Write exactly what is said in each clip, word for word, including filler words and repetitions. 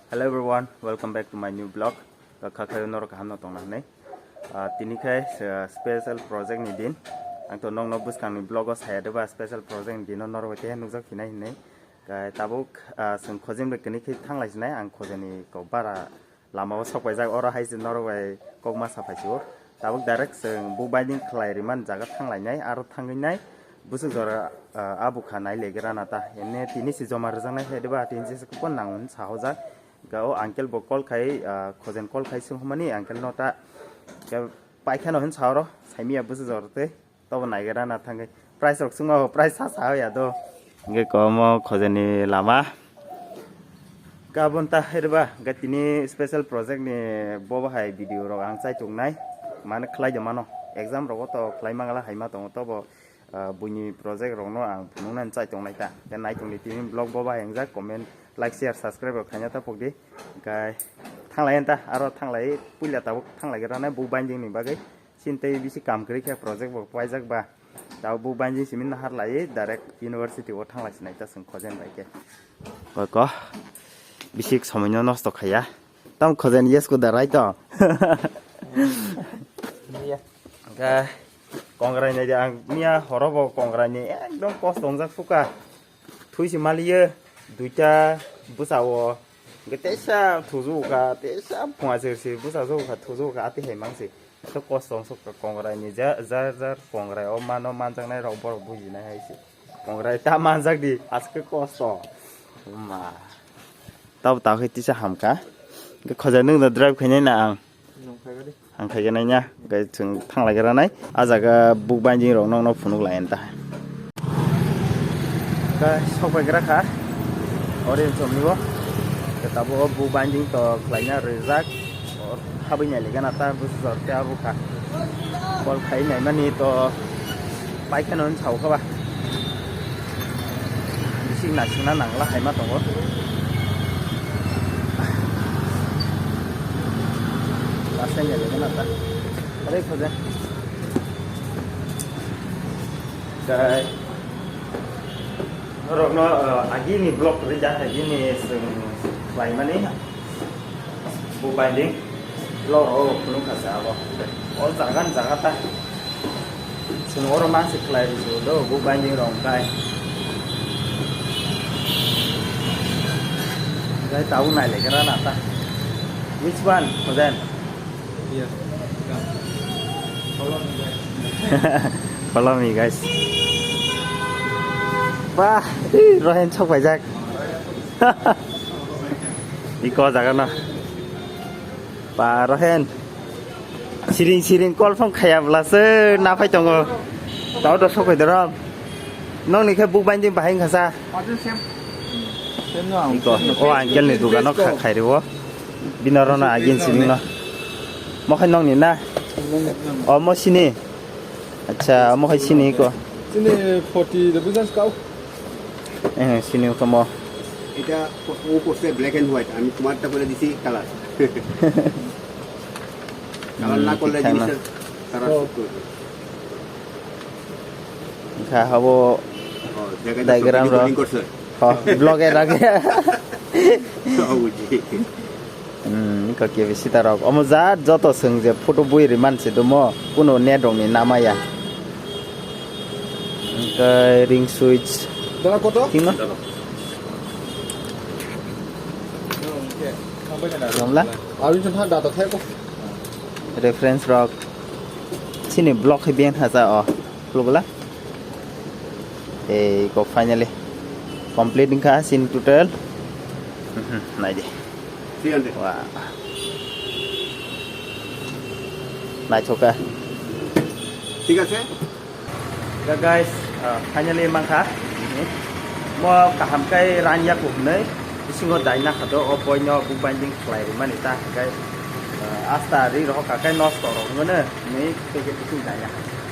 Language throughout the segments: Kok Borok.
Hello everyone, welcome back to my new vlog. Kha khayo norok kaham no tongna hinwi. Ah, tini khai, ah, special project ni din. Ang to nokno bwskang ni vlog o saya deba special project ni din no norok bai khe nukjak hinai hinai. Kai tabuk, ah, chwng Khojen bai kini khe thanglai sinai, ang Khojen ni kok bara lama o sok paijak, oro hai se norok bai kok ma sa phai sio. Tabuk direct chwng book binding khlai rimani jaga thanglainai, aro thangwi nai bwswk jora, ah, a bwkha nai legra na ta. Ene tini se joma rwjaknai khe deba tini se kupon nang hwn sa hojak. Ga o uncle bo call khai, ah, Khojen call khai sung hwnmani uncle no ta. Ga paikha no hwn sa oro, saimiya bwswk jora tei tobo naigra na thangwi. Price rok sung o, price sa sa ya do. Hingke komo Khojen ni lama. Gabon ta herba, ga tini special project ni bobo hai video rok ang chai tongnai. Mane khlai de mano. Exam rogo to khlai mangala hai ma tongo tobo, ah, buini project rok no ang phunuknani chai tongnai ta. Ga nai tongdi tini vlog bobo hai wngjak, comment, like, share, subscribe rok khaina ta pokdi. Ga thanglai ta, aro thanglai puila tabuk thanglai gra nai book binding ni bagwi. Sintei bisi kam kwrwi khe project bo paijak ba. Tabo book binding simi nahar laiwi direct university o thanglai sinai ta chwng Khojen bai khe. Koi ko. Bisi somoi no nosto khaya. Tam Khojen yes ko da right to. Ga kongrai nai ang miya horo bo kongrai ni ekdom kosto wngjak suka. Thui se maliyo duita bwsa o. Hingke teisa thuju kha, teisa phunga se se bwsa se kha, thuju kha, ati hai mang se. To kosto wng sok kha kongrai ni ja, jar jar kongrai o mano manjaknai rok borok bujinai hai se. Kongrai ta manjak di, aske kosto. Ma. Tabo ta khe tisa ham kha. Hingke Khojen nwng no drive khainai na ang. Ang khaigwi nai ya, hwnkhe chwng thanglai gra nai. A jaga book binding rok nokno phunuk lai ta. Hwnkhe sok pai gra kha, ori chomni bo. Hwnkhe tabuk o book binding to khlaina rijak. Or habwi nai le gana ta bwswk jor tei abo kha. Call khai nai mani to. Pai kheno hwn sao kha ba. Bising naisingna nangla hai ma tongo. Last time ya lego na ta. Are khoja. Dai. Norokno, eh, agini vlog rida agini swng khlaimani. Book binding. Lo ro phunuk kha se abo. O jaga ni jaga ta. Chwng oro ma se khlai rw do book binding rok kai. Gai tau nai le gra na ta. Which one? Then. Iya. Follow me, guys. Follow me, guys. Bah, ih, Rohen sok paijak. Iko jaga no. Ba, Rohen. Siring siring call phone khaya bwlase na phai tongo. Tao do sokoi dorom. Nokni khe book binding bahai wngkha sa. Iko, o uncle ni dukano kha khai rwo. Bino rono agin siring no. Mo khai nokni na? O mo sini. Acha, mo khai sini iko. Sini forty rupees kau. Eh, sini iko mo. এটা ও করছে black and white, আমি তোমারটা করে দিছি colour. Colour না করলে জিনিসটা তারা ও। Shoot করবে। Kha habo ও, জায়গাটা diagram সব ro. Editing করছে। Ho, vlog e rage. ও, বুঝি। Hmm, iko kebe sita rok. Omo jat joto swng je photo bui ri man se domo. Kuno net rok ni nama ya. Hingke ring switch. Dala koto? Tingno? Romla? Aru jong tha data thai ko. Reference rok. Sini block hai ben haja o. Khulugula. Ei ko finally complete wngkha sini total. Mhm, nai di. Three hundred. Wah. Naithok kha. ঠিক আছে। Da guys, ah, finally mankha. Mo kaham kai ranya kuhnai. Bisingo daina khato o boino book binding khlai rimani ta guys. Ah, asta ri rohok kha kai nosto rok mane. Ni teke bising daina.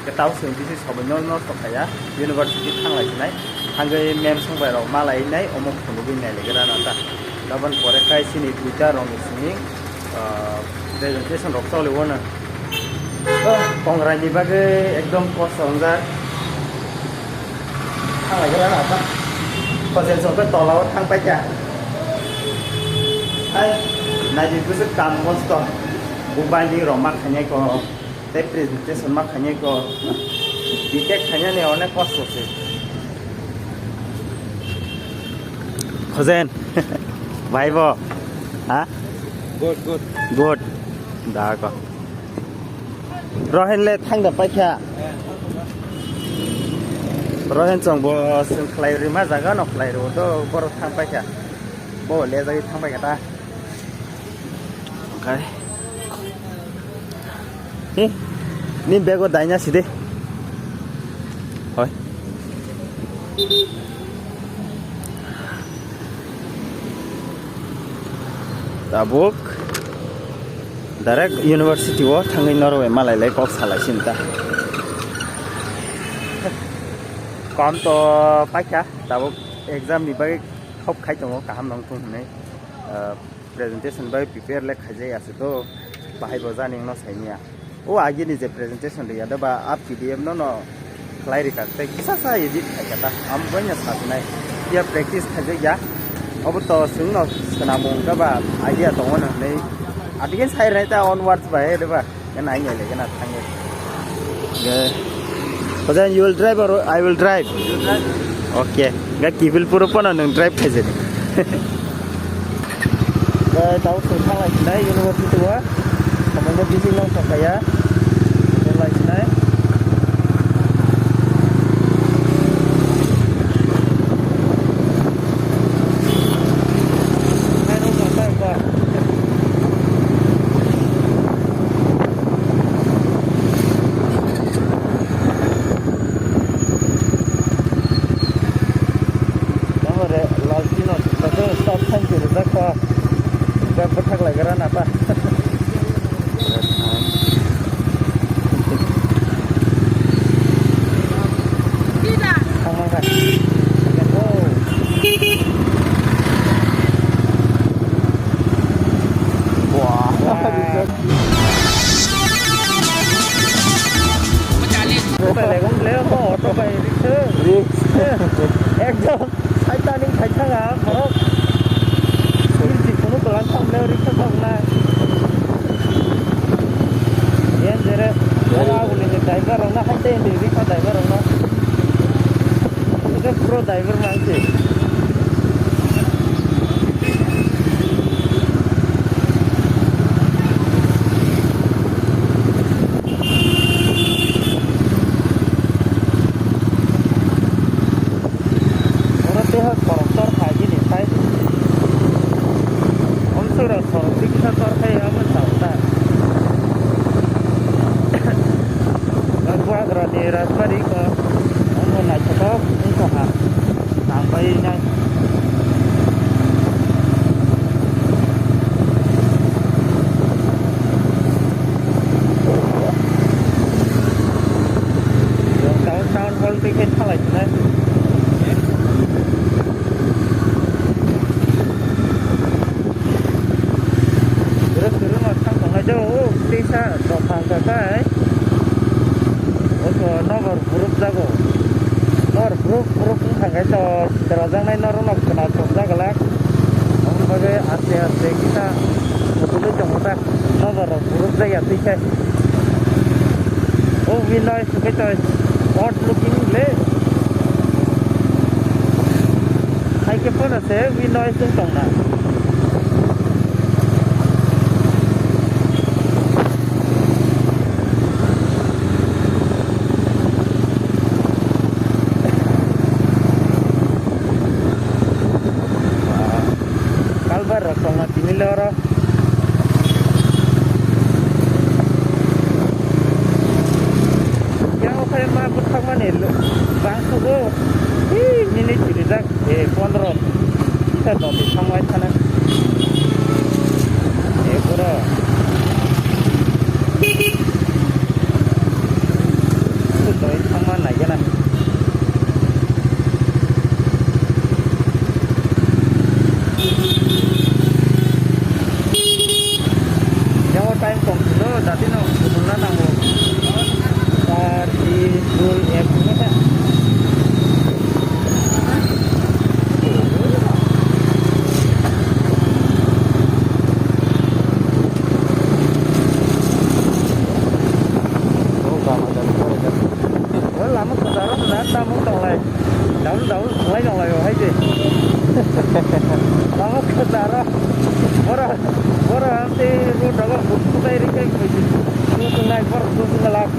Ke tau seng bisi sobo no nosto khaya. University thanglai sinai. Hangoi mem songbai rok malai nai omo phunugwi nai legra na ta. Dabon pore kai sini duita rong ni sini, ah, presentation rok choli wano. Ah, kongrai ni bagwi ekdom kosto wngjak. Thang lai gra na ta. Kochen song khe tola o thang pai kha. Naidi bwswk kam kosto. Book binding rok ma khainai ko. Tei presentation ma khainai ko. B Tech khainani onek kosto se. Khojen. Bhai bo. Ha? Good, good. Good. Da ko. Rohen le thang da paikha. Rohen chwng bo swng khlai rima jaga no khlai rw to borok thang paikha. Bo le jagwi thang paikha ta. Okai. He, ni bego daina side. Hoi. Tabuk direct university o thangwi noroi malai lai kok salai sinta. Kom to paikha tabuk exam ni bagwi khop khai tongo kaham nong thung hinwi. Ah, presentation bai prepare le khaijai ase to, bahai bo jani no saimia. O agini je presentation riya da ba a P D F no no khlai rika tei kisa sa edit khai kata. Am banya sa sinai. Ya practice khaijai ya. Obo to sung no swnamung da ba idea tongo no nei. Adigin sai rai ta onwards bai da ba. Kena ai le kena thangye. Ye. Hoja, you will drive or I will drive? You drive. Okay. Ga kibil puro pono nung drive khaijani. Ga tau sung thanglai sinai university wa. Samungga busy long sakaya. Lai sinai. Tamo re, lal tino, stop sign se rijak kha. Bwthak lai gra na ta. Ekdom. Sai tani khai thang ang, borok. Bil jikhunu kwlwng thang le rikha thang nai. Yen jere, oro aboni je driver rok no hai tei hindi rikha driver rok no. Eke pro driver man se. Oro tei hai khoroksa khaigini sai. Omsora khorok tiksa tor khai amo chao ta. Buagra ni rajbari ko omo naithotok wngkha ha. Nang bai nai. Town, town hall twi khe thalai sinai. Bwrwk kwrwngno thang tongnai jao, o tisa dophang kakai. Oto nokbar phuruk jago. Nokbar phuruk phuruk wngkha khe to sitra jaknai norokno khwna chopjak glak. Aboni bagwi aste aste kisa motolwi tongo ta. Nokbar rok phuruk jakya twi khe. O bini noise hwnkhe to odd looking le. Hai khe phano se bini noise wng tongna. Kalbar rok tongma tini le oro. Yang okhai ma bwthakmani bangsugo. Hi, minute rijak. Eh, pondro. Kita doti thangbai thana. Eh, pura. Doi thangma naigena. Yang time kong silo, dati no, sumulna nango. Sar, tin, dui, ek, ini ta. Bora, bora, ang tei road dago, bukhutai rikhe, khaisi. Tutung nai, bora, tutung nai lak.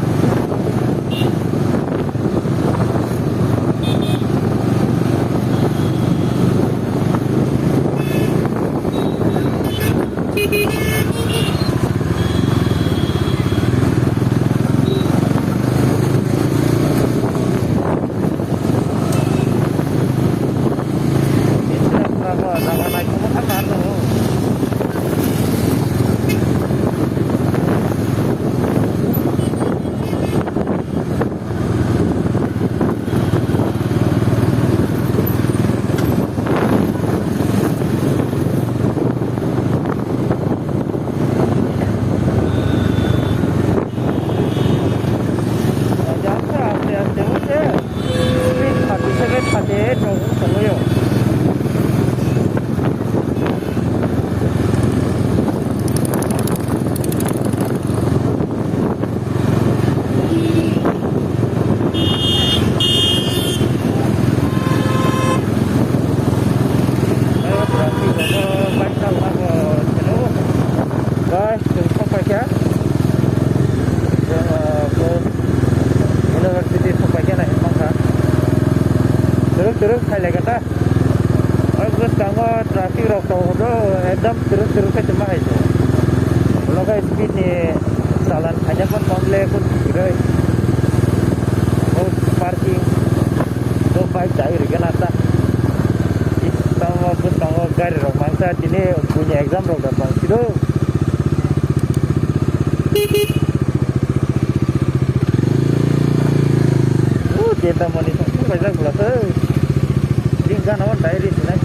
Aste aste, aste, aste. Speed thirty seven, thirty eight rok wng tongwi o. Guys, chwng sokphaikha. University sokphaikha nai mankha. Turuk turuk khailai kata. Oi bwskango traffic rok tongo do, ekdam turuk turuk khe tongma hai se. Ulo khe speed ni chalan khaina phan tong le kun kwrwi. O parking. O bike chai rwgena ta. Tamo bwskango gari rok mangsa tini buini exam rok da tong siro. O jeta mani song song kaijak bwla se. Jing gana o dai ri sinai.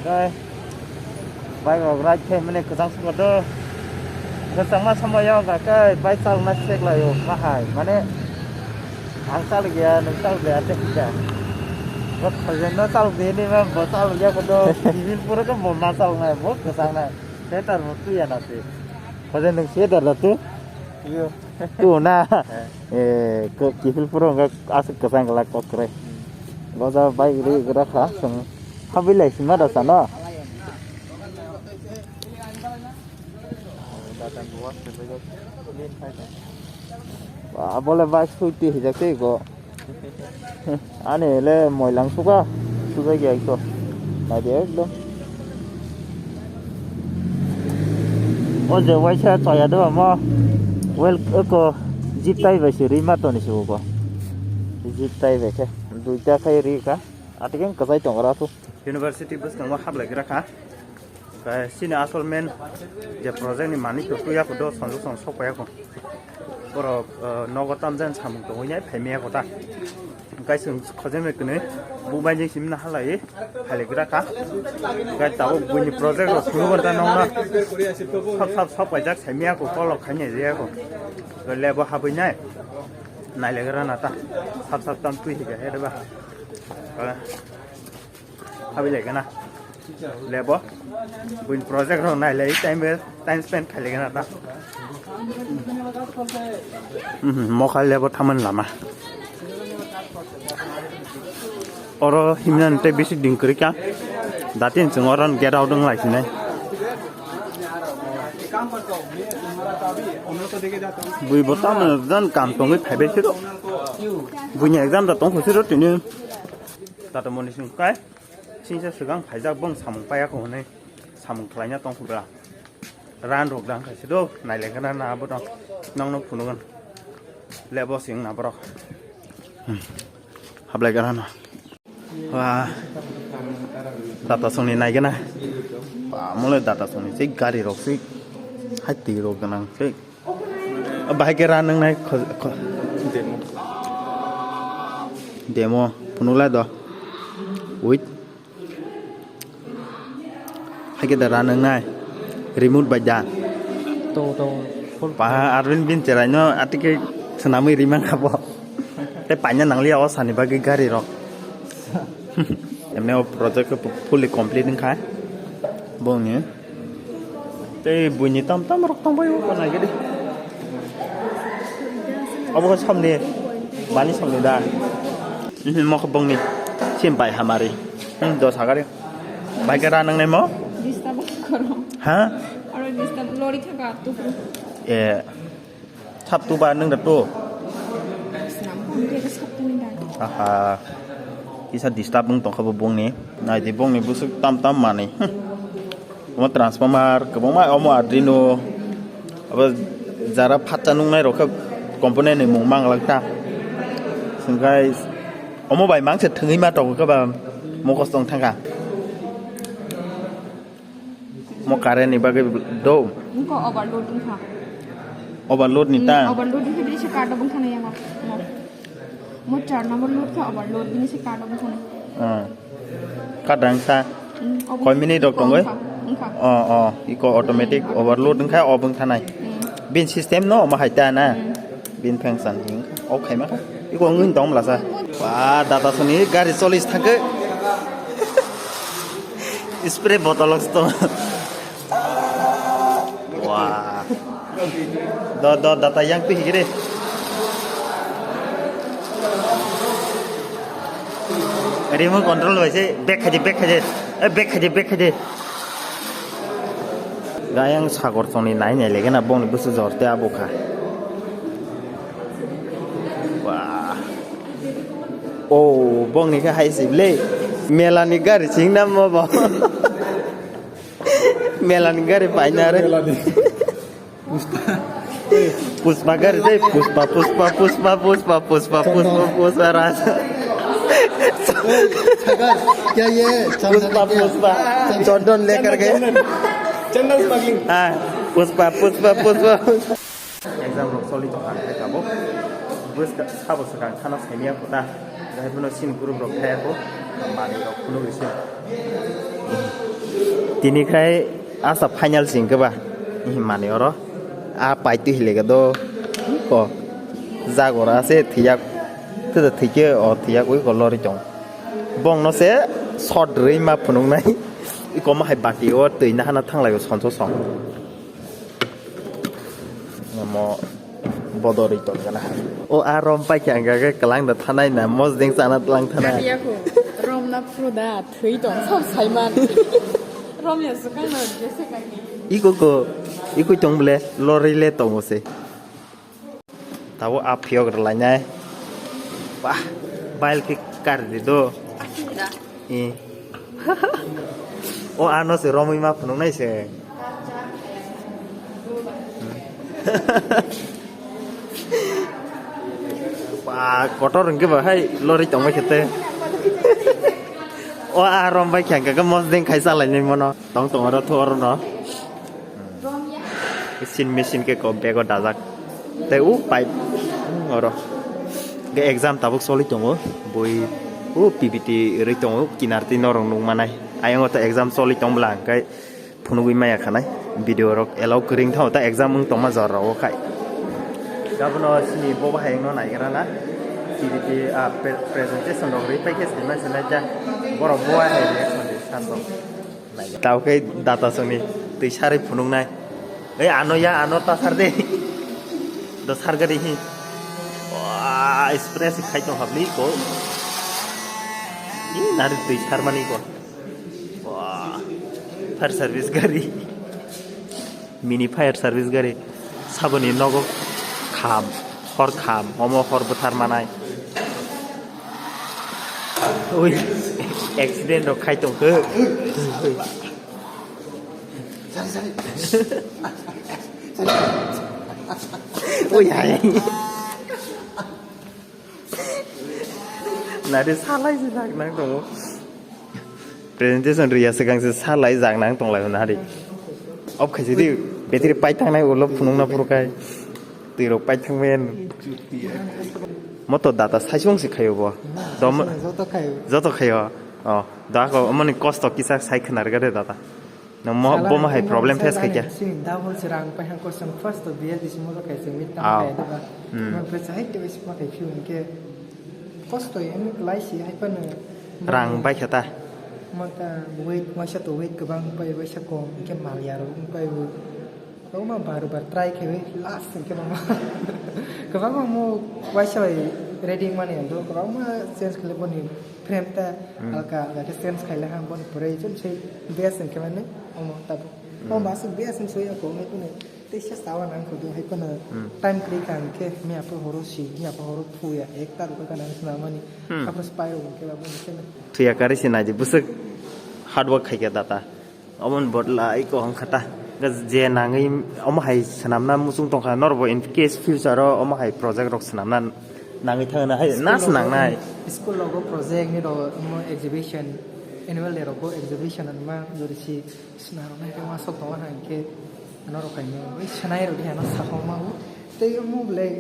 Dai. Bike rok ride khe mane kwchang sukha do. Kwchangma samoyo hwnkha khe bike chalokna seklaio bahai. Mane ang chalok ya, nwng chalok ya tei hwnkha. Bo khajeno chalok di hinwi ma bo chalok ya kodo. Civil puro khe bo ma chaloknai, bo kwchangnai. Setar bo tuya na se. Khajeno setar la tu. Yo. Tu na. Eh. Eh, ko kifil puro hwnkha aswk kwchang glak kok kwrwi. Hmm. Boja bike ri gra kha, chwng habilai sima da sano. Ba, bole bike sui twi hijak tei go. Ani le moilang suka, suka gya ekto. Nai de ekdom. O je waisa chaya do mo. Well, eko jeep tai bai se ri ma toni se ugo. Jeep tai bai khe. Duita khai ri kha. Atikeng kwchai tongo ra tu. University bwskango hablai gra kha. Oke, sini asol main je project ni mani to tuya ko do sonjo song sok paya ko. Borok, eh, nogo tamjani samung tongwi nai phaimaya kota. Hwnkhe chwng khojemni kwnwi bubaini simna halai phailaikra kha. Hwnkhe tabuk buini project rok phunukgo ta nokno sap sap sap kaijak saimaya ko kolok khainai jaya ko. Lebo habwi nai nailaigra nata sap sap tam twi higa herba. Habi lai gana. Lebo. Buin project rok nai lai time, time spend khai lai gana ta. Mhm, mokha lebo thaman lama. Oro himna tei bisi ding kwrwi kha. Datin chwng oro get out wng lai sinai. Bui bo tamo jan kam tongwi phaibai siro. Buini exam da tongkho siro tini. Tato moni sing kai. Singsa swkang phaijak bong samung paya ko hwnwi samung khlaina tong khubra. Ran rok dang khai sido nailai gana na abo tong nongno phunukgwn. Lebo sing na borok. Hmm. Hablai gana no. Wah. Tata songni naigana. Ba mole tata songni sei gari rok sei. Hai twi rok ganang sei. Bahai khe ra nang nai kho-, kho-, demo. Demo, phunuk lai do. Wait. Hai khe da ra nang nai. Remote bai da. Tongo, tongo. Full. Ba Arvind bin cherai no atike swnamwi rimang kha bo. Tei paina nang liya o sani bagwi gari rok. Emne o project khe fully complete wngkha. Bongni. Tei buini tam tam rok tongbai o, naigadi. Obo khe somni, bani somni da. Mhm, mokhe bongni sim bai hamari. Hmm, dos hagari. Bai khe ra nang nai mo? Disturb koro. Ha? Aro disturb lori thaka tupru. Eh. Sap tu ba nung da tu. Snam ko nung ke sap tu ni da. Aha. Kisa disturb nung tongkha bo bongni. Nai di bongni busuk tam tam mani. Omo transformer kwbangma, omo Arduino. Abo jara phatsa nungnai rok khe component ni mung manglak ta. Sengkai omo bai mangse thwngwi ma tongo khe ba mokos tong thangkha. Mo current ni bagwi do. Nungko overload wngkha. Overload ni ta? Hmm, overload wngkha bini se card o wngkha na yang mo. Mo char number load kha overload bini se card o wngkha na. Hmm. Kadang sa. Hmm, obo koi minute rok tongoi? Wngkha, wngkha. Oh, oh, iko automatic overload wngkha, off wngkha nai. Hmm. Bin system no mo hai ta na. Hmm. Bin pheng san hing. Ok khai ma kha. Iko ngin tong mla sa. Ba data soni gari cholis thangke. Spray bottle o sto. Wah. Do do data yang pi higire. Remote control bai se back khaje, back khaje. Eh, back khaje, back khaje. Gayang sagor tongni nai nai lege na bongni busu jor te abo kha. Wah. Oh, bongni khe hai sibile. Melani gari sing nam mo bo. Melani gari paina re. Melani. Puspa. Puspa gari de, puspa, puspa, puspa, puspa, puspa, puspa, puspa, raja. Sagar, kya ye Chandan puspa, kya? Puspa. Chandan lekar ke. Chandan smuggling. Ah, puspa, puspa, puspa. Exam rok choli tongkha khe tabuk. Bwska sabo swkang khana saimya kota. Jai bono sin group rok thaya kho. Mani rok phunuk risi. Tini khai asa final sing khe ba. Mani oro. A pai twi hile ga do. Ko. Jagora ase thiyak. Tida thike o thiyak ui ko lori tong. Bong no se shot rwi ma phunuk nai. Iko ma hai bati o twi nahana thanglai o sonso song. Omo bodorwi tongkha na. O a rom paikha hwnkha khe kwlang da thanai na, mosdeng chana twlang thanai. Katiya kho, rom na phuru da, thwi tong, sab saiman. Rom ya swkang no jese kaki. Iko ko, iko tong bole, lorry le tongo se. Tabo a phiyok rwlainai. Wah, bail khe kar di do. Aswk da. Eh. O ano se romwi ma phunuknai se. Ba, kotor hwnkhe ba hai lorry tongma khe te. O a rom bai khe hwnkhe mosdeng khai chalainai mono. Tong tong oro thu oro no. Sin machine khe ko bego dajak. Tei u pipe oro. Ke exam tabuk choli tongo. Bui u P P T rwi tongo. Kinar twi norok nukmanai. Ayang o to exam choli tong bwla hwnkhe phunugwi maya khanai. Video rok allow kwrwng thaw ta exam wng tongma jor rok o khai. Gabono sini bo bahai no naigra na. P P T a pre-, presentation rok rwi paikhe sinai sinai ja. Borok bo bahai reaction di sar rok. Tao khe data songni twi sarwi phunuknai. Ei ano ya, ano ta sar de. Do sar gari hi. Wah, express khai tong habli ko. Ih, nari twi sarmani ko. Wah, fire service gari. Mini fire service gari. Saboni nogo kham, hor kham, omo hor bwthar manai. Ui, accident rok khai tongkhe. Ui, hai. Nari salai se jak nang tongo. Presentation riya swkang se salai jak nang tonglai hwnna hari. Off khaisi di battery pai thangnai ulo phunukna phuru khai. Twi rok pai thangmani. Moto data saisung se khayo bo. Dom joto khayo. Joto khayo. Oh, da ko mani kosto kisa sai khnar gade data. Nang mo, bo ma hai problem face khai kya? Sini double se rang pai hang question first to B L D C mo kai se mit tam kai da ba. Hmm. Mo pe sai te wis ma kai fiu ke. Kosto em lai si hai pa no. Rang bai khata. Mo ta weight, waisa to weight kwbang pai, waisa kom, ke mal ya ro pai. Kwbangma bar bar try khewi last hwnkhe mama kwbangma mo waisa bai ready mani ang do kwbangma change khle boni frame ta halka halka khe change khaile hang boni pore chum sei best hwnkhe mani omo tabuk omo aswk best hwn soi ako mai kune tei se sawa nang kho do hai kono time kri kang khe mi apo horo si mi apo horo thuya ek ta ruka kana sna mani Hmm. Apro spy ro hwnkhe ba boni khe Thuya kari si naidi bwswk hard work khaikha data. Obon botla ai ko hong khata. Je nangwi omo hai swnamna muchung tongkha norbo in case future o omo hai project rok swnamna nangwi thangna hai nas nangnai. School logo project ni rok omo exhibition annual day rogo exhibition anma jori si swnam rok nai khe ma sok tongo hai khe norok kaino bai swnai rok di ano sakho ma o tei omo belai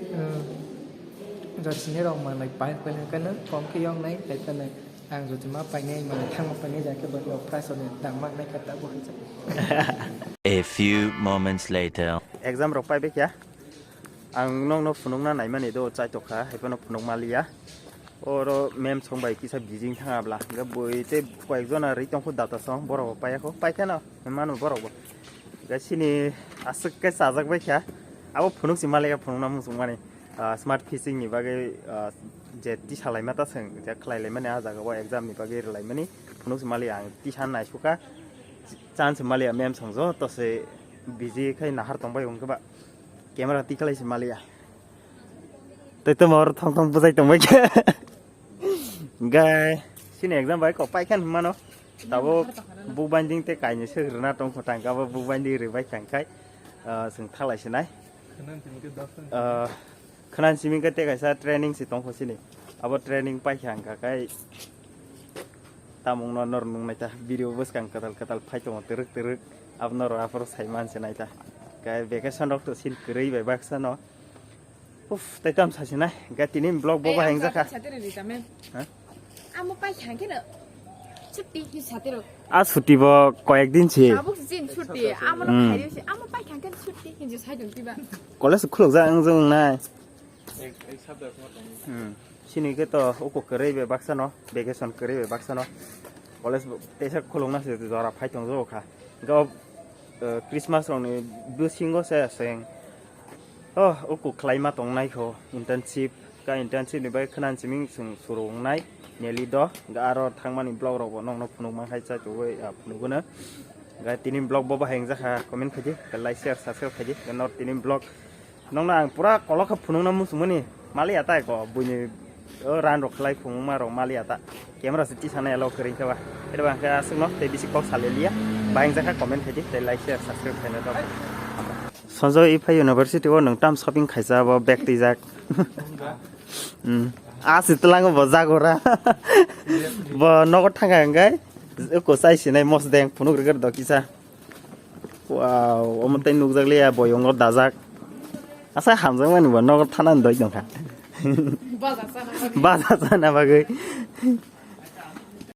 jori sini rok manlai pai pai khe no kom khe yong nai tai khe no. Ang jotoma painai mani thangma painai ja khe bo price ni dang mak nai kha ta bo hai jak. A few moments later. Exam rok pai bekya. Ang nokno phunukna naimani do chaitok kha, hai phano phunuk maliya. Oro mem song bai kisa bijing thang abla. Ga boi tei koyek jona ri tong khu data song borok bo paiya kho. Pai kheno mano borok bo. Ga sini aswk khe chajak bai kha. Abo phunuk si maliya phunukna muchung mani. Ah, smart fishing ni bagwi, ah, je tisa laima ta swng je khlai laimani ah jaga o exam ni bagwi rwlaimani phunuk se mali ang tisa naisukha chance mali mem song joto se busy khai nahar tong bai wngkhe ba camera tikhlai se mali ah tei tamo oro thong thong bwjai tong bai khe. Gai sini exam bai kok pai khan mano tabo book binding tei kainwi se rwna tong kho tang abo book binding rwbai tang khai, ah, chwng thalai se nai. Ah, khwnan simi khe tei kaisa training se tongkho sini. Abo training paikha wngkha khe tamungno nor nungnai ta video bwskang kwtal kwtal phai tongo twrwk twrwk. Abo norok aphuru sai man se nai ta. Khe vacation rok to sin kwrwi bai baksa no. Uff, tei tam sa se nai. Khe tini vlog bo bahai wngjakha. Ha? Amo pai thang khe no. Chutti hi satero. A chutti bo koyek din se. Tabuk jin chutti. Amo no Hmm. Khairi se. Amo pai thang khe chutti hi je sai dong tiba. College khulok ja ang jong nai. Hmm. Sini khe to uko kwrwi be baksa no, vacation kwrwi be baksa no. College bo teisa khulok na se jora phai tong jo kha. Go, eh, Christmas rok ni bisingo se seng. Oh, uku khlaima tongnai kho internship. Ka internship ni bai khwnan siming sung suru wngnai neli do. Ga aro thangmani vlog rok bo nokno phunuk man khai cha chuwi, ah, phunuk guna. Ga tini vlog bo bahai wngjakha comment khaidi, like share subscribe khaidi. Ga nor tini vlog nokno ang pura kolok kha phunukna muchungmani mali atai ko buini o ran rok khlai phunukma rok mali ata. Camera se tisana allow kwrwi khe ba. Ere bang khe aswkno tei bisi kok saleliya. Bahai wngjakha comment khaidi tei like share subscribe khaina rok. Sanjay Iphai University o nwng tam shopping khaisa bo bag twijak. Hmm. Asi tlango bo jagora. Bo nogo thangkha hwnkhe uko chai sinai mosdeng phunuk rwgwr do kisa. Wow, omo tei nukjak liya boyongo dajak. Asa hamjakmani bo nogo thanani doi tongkha. Baja chana bagwi. Baja chana bagwi.